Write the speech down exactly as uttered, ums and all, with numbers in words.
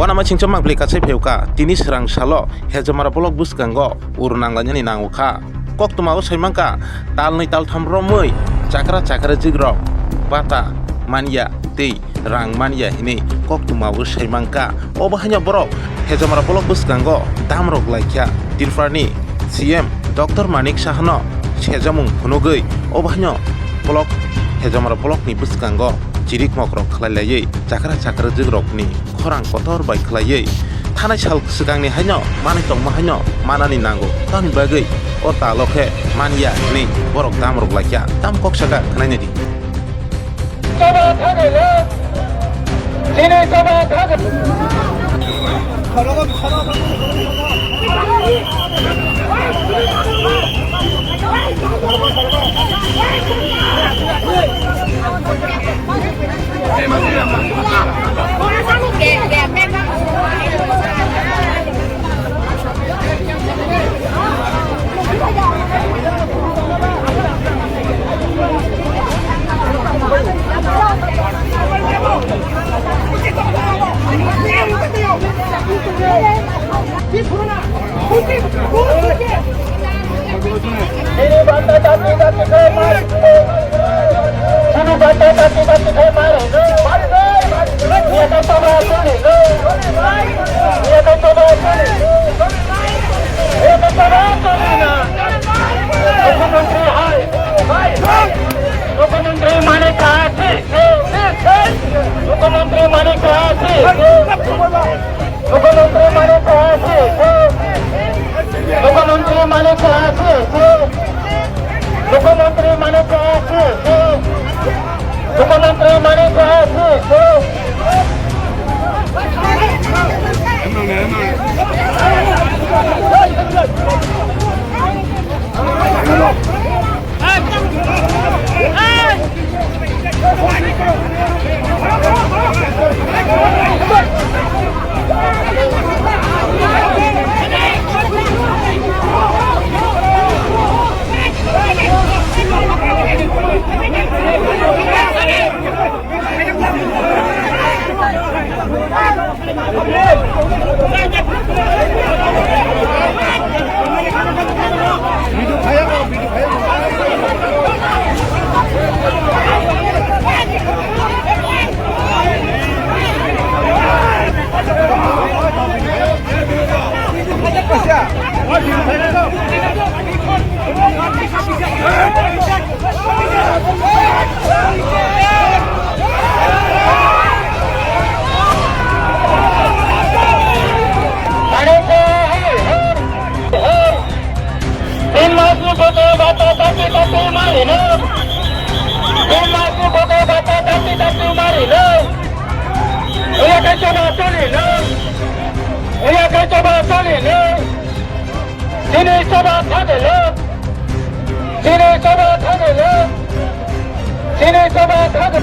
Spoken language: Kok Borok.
Uanama singcha mangpili kasai phaiuka, tini srang salo Hejamara block bwskango ur nanglainani nango kha. Koktwmao sai mankha, talnwi taltham romwi chakra chakrajwk rok bata manya tei rang manya hinwi koktwmao sai mankha. Obo haino borok Hejamara block bwskango damrok laikha. Tripurani C M Doctor Manik Sahano sejamung phunugwi obo haino block, Hejamara blockni bwskango chirikmokrok khlai laiwi chakra chakrajwk rokni khorang kotor bai khlaiwi thanai sal swkangni haino manwi tongma haino manani nango. Tamni bagwi o talo khe manya hinwi borok damrok laikha. Tamo kok saka khwnai naidi. Chini saba thagwi. Chini bata tati tati khai mari. Chini bata tati tati khai mari. Iya kau coba sini. Iya kau coba sini. Iya kau coba sini na. Mukhyamantri hai. Mukhyamantri Manik Saha ji. Mukhyamantri Manik Saha ji. Mukhyamantri Manik Saha ji. Mukhyamantri Manik Saha ji. Mukhyamantri Manik Saha ji. Mukhyamantri Manik Saha ji. Tin masni bwtwi bata tati tati mari no. Tin masni bwtwi bata tati tati mari no. Oya kai choba choli no. Oya kai choba choli no. Chini choba thani no. Chini choba thani no. Chini choba thani.